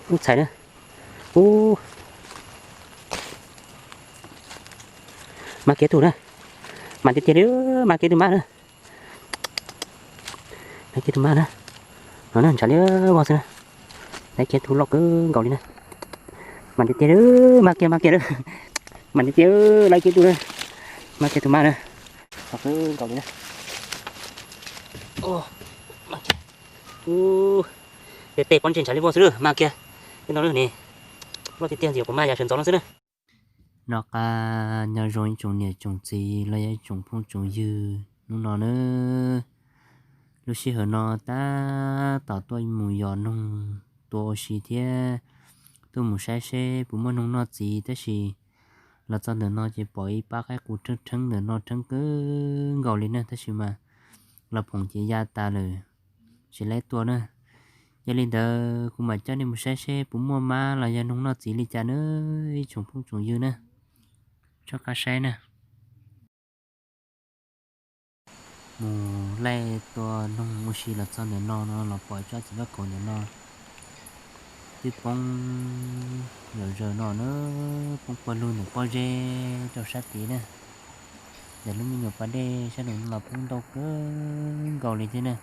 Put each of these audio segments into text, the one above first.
Ub txhais na. Ub, mas kiag tus na. Mas tiag tiag li, mas kiag tus mab na. Mas kiag tus mab na. No na, ntshav li vog xwb na. Laib kiag tus loj kawg nkaus li na. Mas tiag tiag li, mas kiag mas kiag li. Mas tiag tiag, laib kiag tus na. Mas kiag tus mab na. Loj kawg nkaus li na. Ub, mas kiag. Ub, tej pob ntseg ntshav li vog xwb, mas kiag. Tej no ne, loj tiag tiag, ntxim kuv mas yam sawv ntxov no xwb na. Noj qab nyob zoo ib tsoom niam tsoom txiv los yog ib tsoom phooj tsoom ywg hnub no na. Lub sij hawm no tab tom tuaj mus yos noog tua ua si thiab tuaj mus saib seb puas muaj noog noj txiv, tab sis los txog ntawm no ces pom ib pab qaib qus rheeb rheeb ntawm no rheeb kawg nkaus li na, tab sis mas los phoom ces ya tas lawm, tsis laib tua na. Yog li ntawd kuv mam coj nej mus saib seb puas muaj mab los yog noog noj txiv li cas na, ib tsoom phooj tsoom ywg na. Tsob qab saib na. Mus laij tua noog ua si los txog ntawm no no los pom tsob txiv vaj khaum ntawm no twb poob zom zaws no na, poob pawg lug ntawm pob zeb rau sab tid na. Ntawm lub me nyuam pas dej sab nraum no los poob ntau kawg nkaus li thiab na.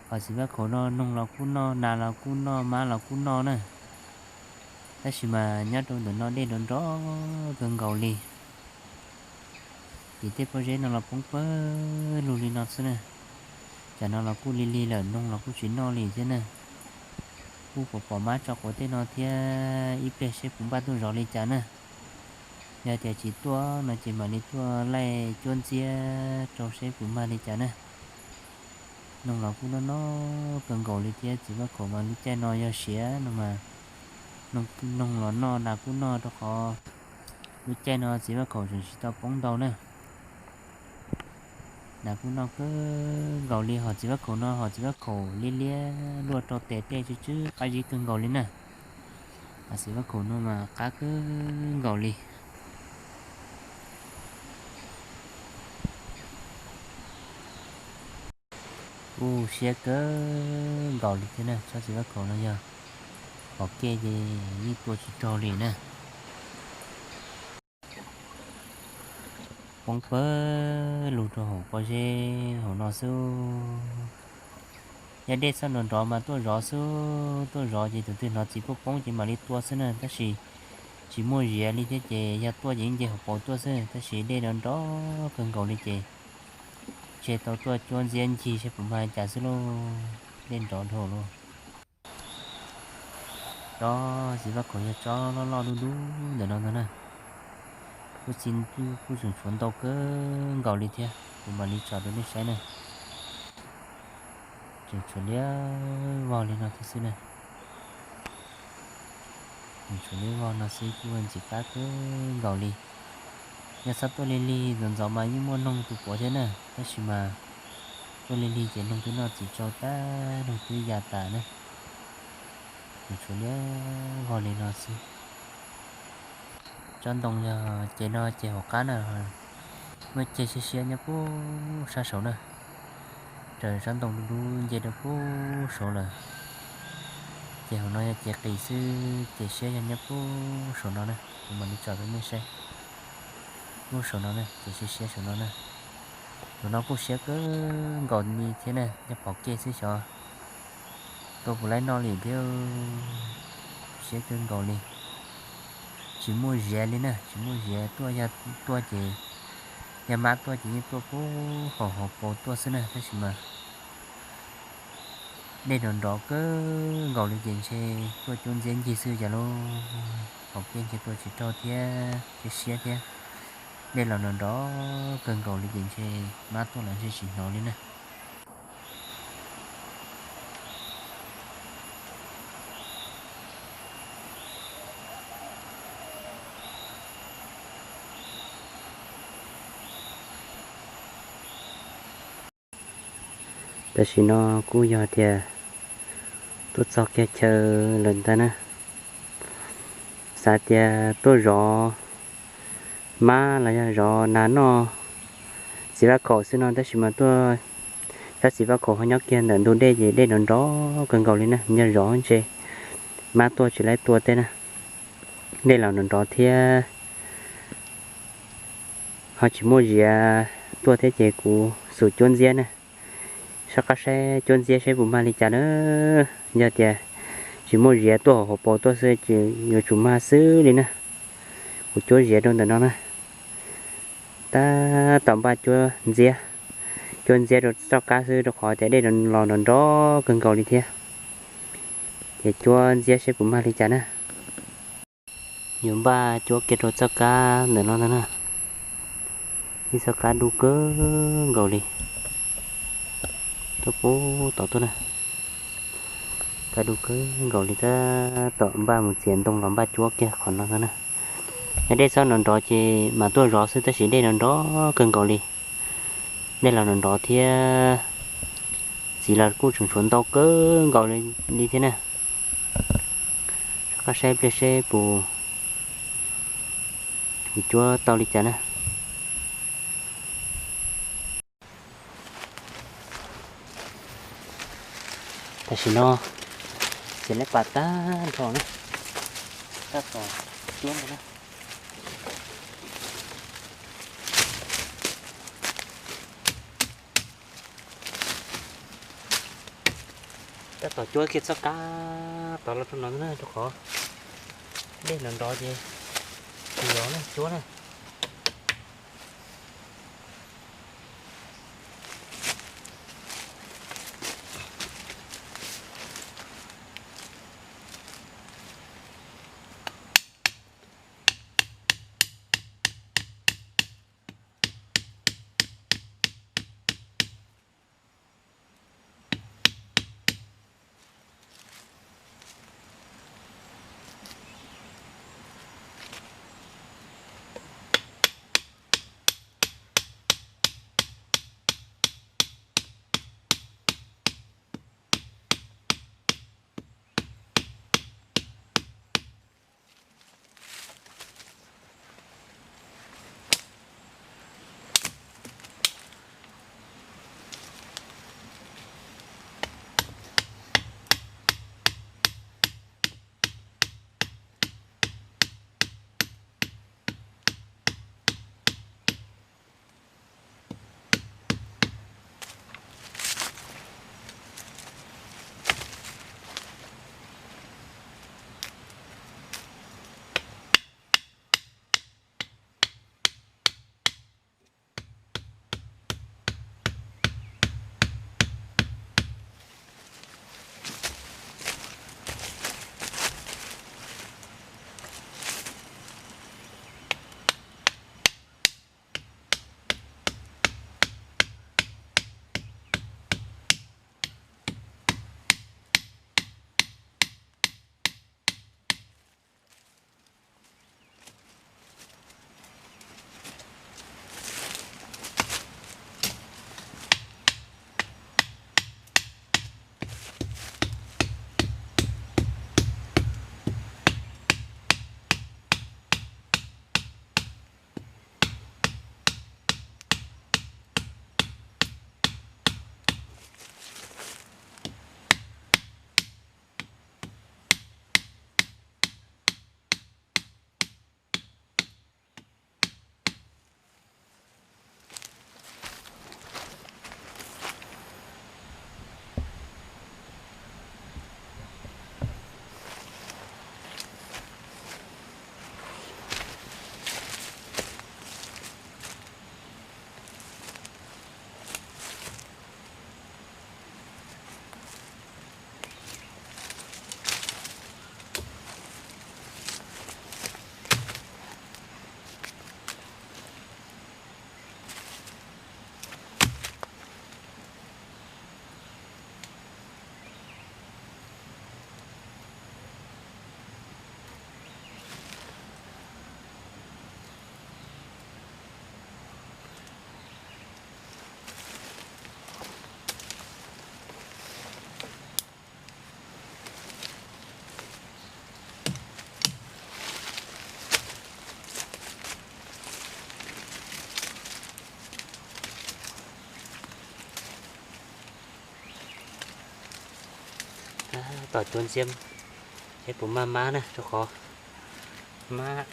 Qhov txiv vaj khaum no noog los kuj noj, nas los kuj noj, mab los kuj noj na. Tab sis mas nyob rau ntawm no dej nrov nrov kawg nkaus li. Ces tej pob zeb no los poob pawg lug li no xwb na. Cov no los kuj lig lig lawm, noog los kuj tsis noj li thiab na. Kuj pom pom mab tso quav tej no thiab, ib pliag seb puas npaj tuaj zov li cas na. Yog tias tsis tuaj no ces mam li tuaj laij cuab ntxiab rau seb puas mag li cas na. Noog los kuj noj noj kawg nkaus li thiab, txiv vaj khaum mas lub caij no yog siav no mas noog los noj, nas kuj noj rau qhov lub caij no txiv vaj khaum tseem tsis tau poob ntau na. Nas kuj noj kawg nkaus li, hos txiv vaj khaum no hos txiv vaj khaum liab liab luaj rau tes tej tsw tsw qab zib kawg nkaus li na. Hos txiv vaj khaum no mas qab kawg nkaus li. Kuj siab kawg nkaus li thiab na, tsob txiv vaj khaum no yog pom kev ces yeej tua tsis raug li na. Poob pawg lug rau hauv pob zeb hauv no xwb. Yog dej txhob nrov nrov mas tuaj zov xwb, tuaj zov ces tus twg hnov txiv poob poob ces mam li tua xwb na, tab sis tsis muaj ziav li thiab ces yog tuaj ces yeej nce hauv paus tuaj xwb, tab sis dej nrov nrov kawg nkaus li ces ntshe tau tuaj cuab ntxiab ncig seb puas mag li cas xwb lauj, dej nrov dhau lauj. Tsob txiv vaj khaum yog tsob loj loj dub dub ntawm no ntag na. Kuj txi kuj tseem tshuav ntau kawg nkaus li thiab, kuv mam li tso rau nej saib na. Tseem tshuav liab vog li no thiab xwb na. Tseem tshuav liab vog no xwb kuj ntxim qab kawg nkaus li. Yog txhob tuaj lig lig ntxov ntxov mas yeej muaj noog tus puav thiab na, tab sis mas tuaj lig lig ces noog twb noj txiv tsau tag, noog twb ya tas na. Tseem tshuav liab vog li no xwb. Tsob ntoo yog ces no ces hauv qab na, muaj ceg siab siab nyob puag sab saud na. Raws tsob ntoo dub dub nce rau puag saud lawm. Ces hauv no yog ces qis xwb, ces siab yog nyob puag saud no na, kuv mam li tso rau nej saib. Puag saud no na, ces siab siab saud no na. Tus no kuj siab kawg nkaus li thiab na, nyob pom kev xwb xyov tua puas laib noj li thiab. Siab kawg nkaus li. Tsis muaj ziav li na, tsis muaj ziav tuaj, yog tuaj ces, yog mab tuaj ces yeej tuaj puag hauv hauv paus tuaj xwb na, tab sis mas dej nrov nrov kawg nkaus li ces ntshe tuaj cuab ntxiab ncig xwb cas lauj. Pom kev ntshe tua tsis raug thiab, siab siab thiab. Dej los nrov nrov kawg nkaus li ces ntshe mab tuaj los ntshe tsis hnov li na. Tam sim no kuj yog tias tuaj txog kiag chaw lawm ntag na. Xav tias tuaj zov mab los yog zov nas noj txiv vaj khaum xwb no, tab sis mas tuaj, tsob txiv vaj khaum ho nyob kiag ntawm ntug dej ces dej nrov nrov kawg nkaus li na, yog zov ntshe Mab tuaj tsis laib tua teb na, dej los nrov nrov thiab, ho tsis muaj ziav tuaj thiab ces kuv xub cuab ntxiab na. Soj qab saib cuab ntxiab saib puas mag li cas na. Yog tias tsis muaj ziav tuaj hauv paus tuaj xwb ces yuav tsum mag xwb li na. Kuv cuab ziav rau ntawm no na. Tab tom npaj cuab ntxiab, cuab ntxiab rau txoj kab xwb rau qhov tias dej los nrov nrov kawg nkaus li thiab. Ces cuab ntxiab saib puas mag li cas na. Yuav npaj cuab kiag rau txoj kab ntawm no ntag na. Ib txoj kab dub kawg nkaus li, tuaj pub tod tuaj na. Kab dub kawg nkaus li, tab tom npaj mus txiav ntoo los npaj cuab kiag qhov no ntag na. Yog dej txhob nrov nrov ces mam tuaj zov xwb, tab sis dej nrov nrov kawg nkaus li. Dej los nrov nrov thiab, txiv los kuj tseem tshuav ntau kawg nkaus li thiab na. Soj qab saib pliag seb puas, puas cuab tau li cas na. Tam sim no txiav leb pas tag nrho na, tab tom cuab ntag na. Tab tom cuab kiag txoj kab tod los rau no na, rau qhov dej nrov nrov ces tsis zov na, cuab na. Tab tom cuab ntxiab, Seb puas maj mab na, rau qhov mab.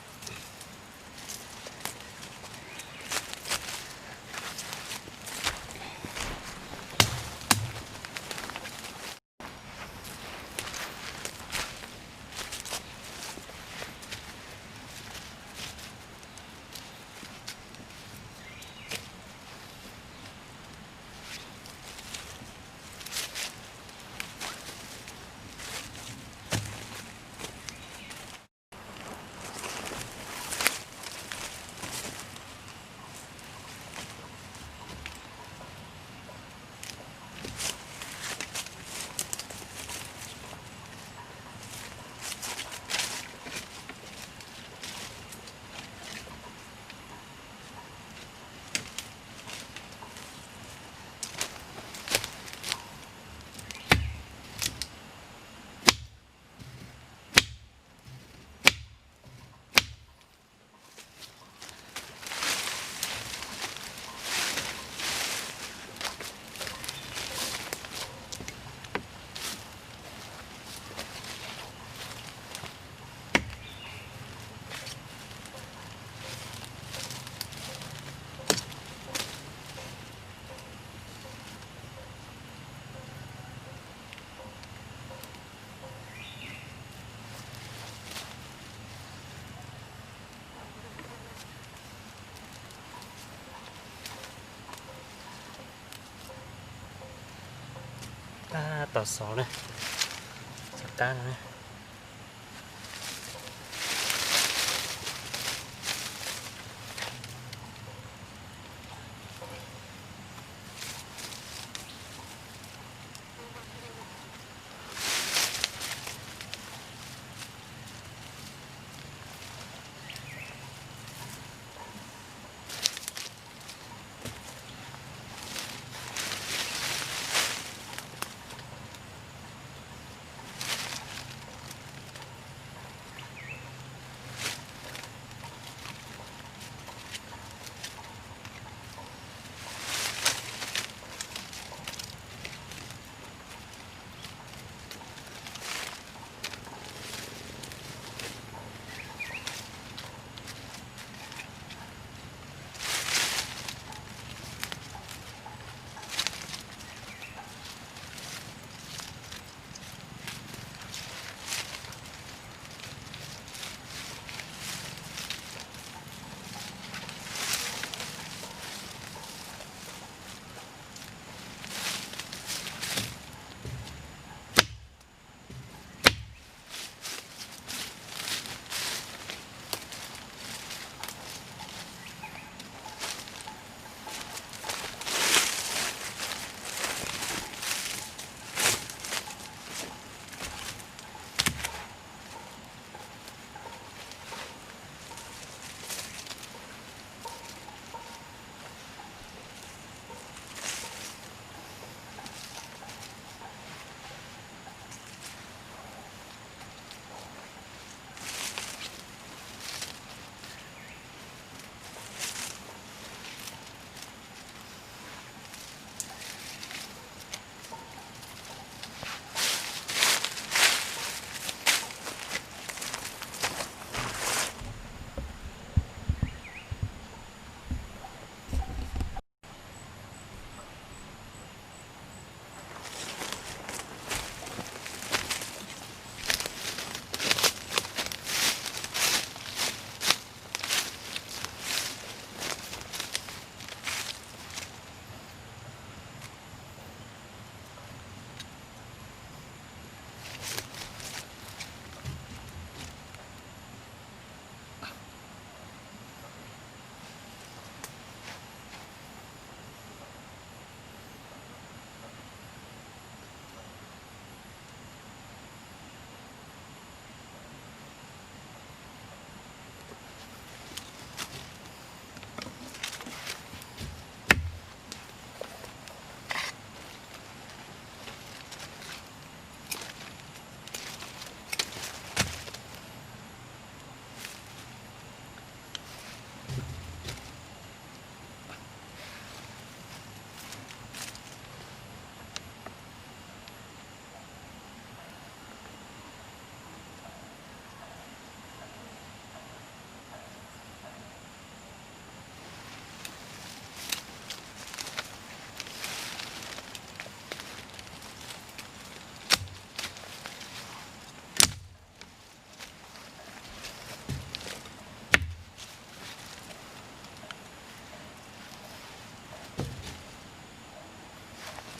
Tab tom xov na, tsis qab no na.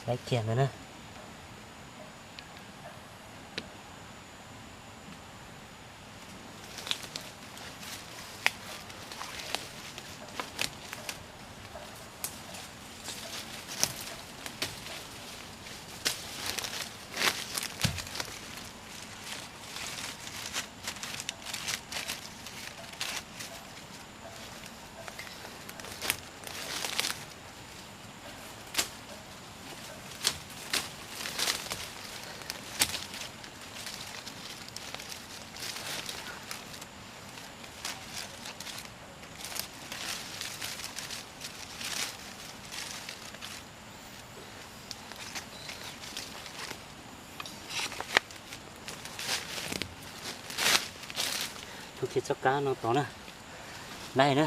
Laiv kiag ntawd na. Tub kiag txoj kab no tod na. Laiv na.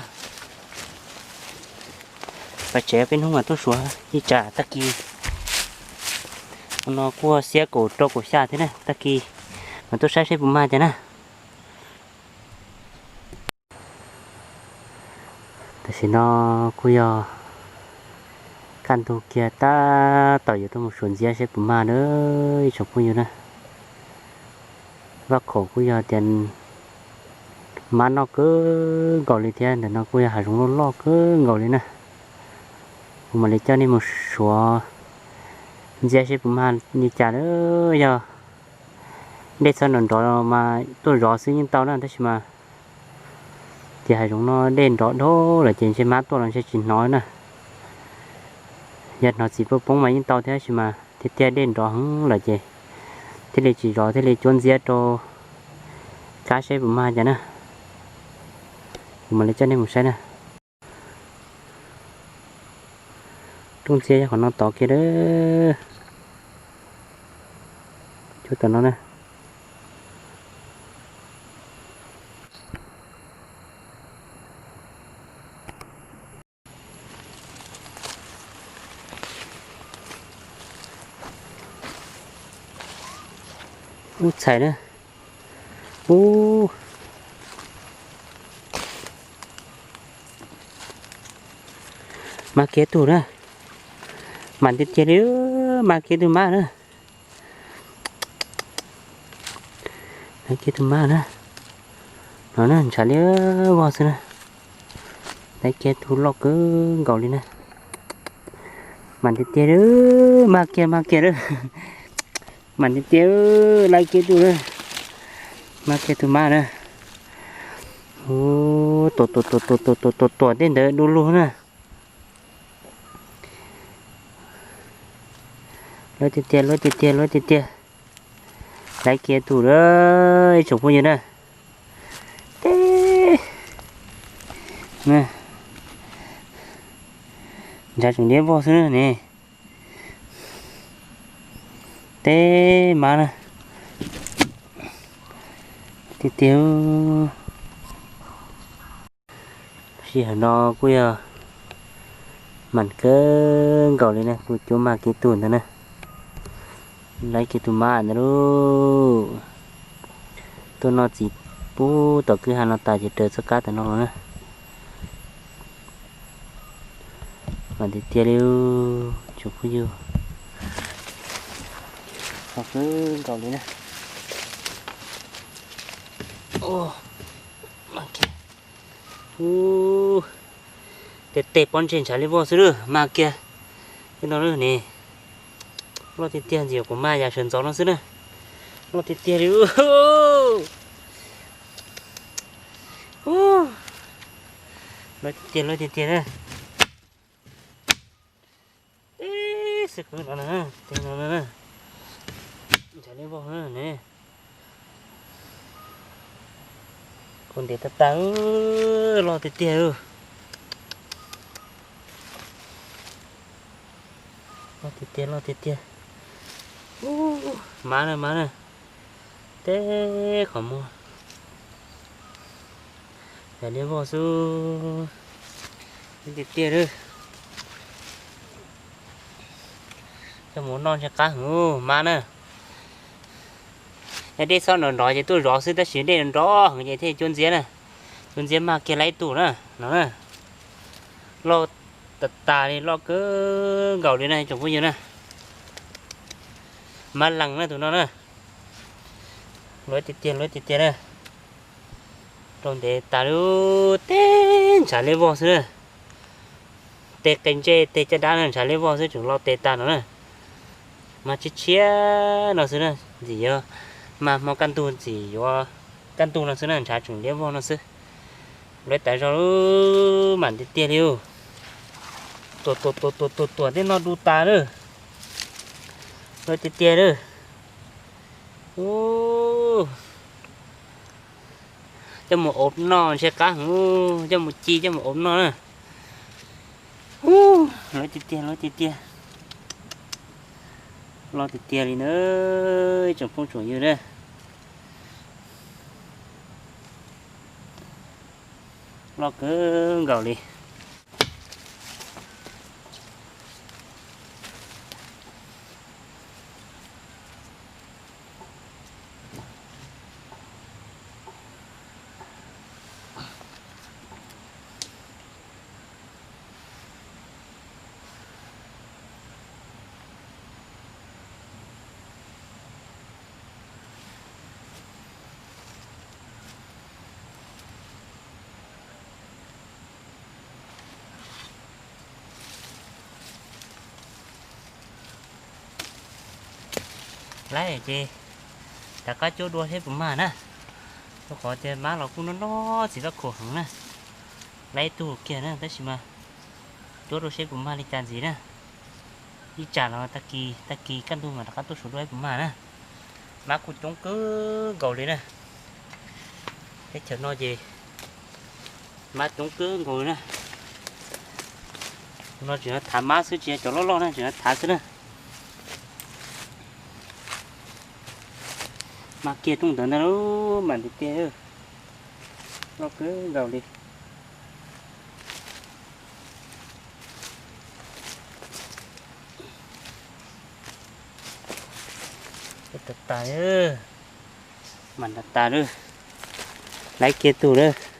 Pais tsev peb hnub mas tuaj suav ib tsam tag kis. No kuj xiab kaum rau kaum xya thiab na, tag kis mas tuaj saib seb puas mag cas na. Tam sim no kuj yog kaj ntug kiag tab tom yuav tuaj mus suav ntxiab seb puas mag na ib tsoom phooj ywg na. Vaj khaum kuj yog tias mab noj kawg nkaus li thiab, ntawm no kuj yog hav zoov loj loj kawg nkaus li na. Kuv mam li coj nej mus suav ntxiab seb puas mag li cas na. Yog dej txhob nrov nrov mas tuaj zov xwb yeej tau na, tab sis mas ces hav zoov no dej nrov dhau lawm ces ntshe mab tuaj los ntshe tsis hnov na. Yog hnov txiv poob poob mas yeej tau thiab, tab sis mas tiag tiag dej nrov heev lawm ces thiaj li tsis zov, thiaj li cuab ntxiab rau kab seb puas mag cas na. Kuv mam li coj nej mus saib na. Rooj ntxiab yog qhov no tod kiag lawm. Cuab tom no na. Ub txhais na. Ub, mag kiag tug na. Mas tiag tiag li, mag kiag tug mab na. Mag kiag tug mab na. No na, ntshav li vog xwb na. Laiv kiag tug loj kawg nkaus li na. Mas tiag tiag li, mag kiag mag kiag lawm. Mas tiag tiag, laiv kiag tug na. Mag kiag tug mab na. Ub, tuam tuam tuam tuam tuam tuam tuam tuam tej ntawd du lug na. Luaj tiag tiag, luaj tiag tiag, luaj tiag tiag. Laiv kiag tug lawm ib tsoom phooj ywg na. Teb, ntshav tseem liab vog xwb na ne. Teb mab na. Tiag tiag. Sij hawm no kuj yog mas kawg nkaus li na, kuj cuab mag kiag tug ntawd na. Laiv kiag tus mab ntawd lauj. Tuaj noj txiv pub tom kwj ha no tas ces raws txoj kab tom no los na. Mas tiag tiag li tsoom phooj ywg, kawg nkaus li na. Ub, tej tej pob ntseg ntshav li vog xwb lawm, mag kiag tej no lawm ne. Loj tiag tiag, ntxim kuv mag yam sawv ntxov no xwb na. Loj tiag tiag li. Loj tiag tiag, loj tiag tiag na. Teb xwb, no, ntshav li vog ne. Kuv ntev tag tag, loj tiag tiag. Loj tiag tiag, loj tiag tiag. Mab na, mab na. Teb qhov muag. Yam li vog xwb. Tiag tiag lawm. Coj mus noj ntshe qab heev mab na. Yog dej txhob nrov nrov ces tuaj zov xwb, tab sis dej nrov heev ces thiaj cuab ntxiab na. Cuab ntxiab mag kiag laib tug na, no na. Loj tas tas li, loj kawg nkaus li na tsoom phooj ywg na. Mab lees na tus no na. Luav tiag tiag, luav tiag tiag na. Rau ntev tas lub teb ntshav liab vog xwb na. Tej qe ntsej tej caj dab na ntshav liab vog xwb, tseem lo tes tas no na. Mas tshiab tshiab no xwb na, ntxim yuav mag hmo kaj ntug, ntxim yuav kaj ntug no xwb na, ntshav tseem liab vog no xwb. Luav tas zog lub mam tiag tiag li. Tuam tuam tuam tuam tuam tuam tej no du tas lawm. Luav tiag tiag lawm. Coj mus ov noj ntshe qab heev, coj mus ci coj mus ov noj na. Luav tiag tiag, luav tiag tiag. Loj tiag tiag li na, ib tsoom phooj tsoom ywg na. Loj kawg nkaus li. Laib ces rov qab cuab dua seb puas mag na, rau qhov tias mab los kuj noj noj txiv vaj khuam heev na. Laib ib tug kiag na, tab sis mas cuab dua seb puas mag li cas ntxiv na. Ib tsam los tag kis, tag kis kaj ntug mas rov qab tuaj suav dua seb puas mag na. Mab kuj coob kawg nkaus li na. Teb chaws no ces mab coob kawg nkaus li na. No tseem thav mab xwb, tsis yog cov loj loj na, tseem thav xwb na. Mag kiag rooj ntawd ntag, mam tiag tiag, loj kawg nkaus li. Tas tas, mam tas tas lawm. Laib kiag tus lawm.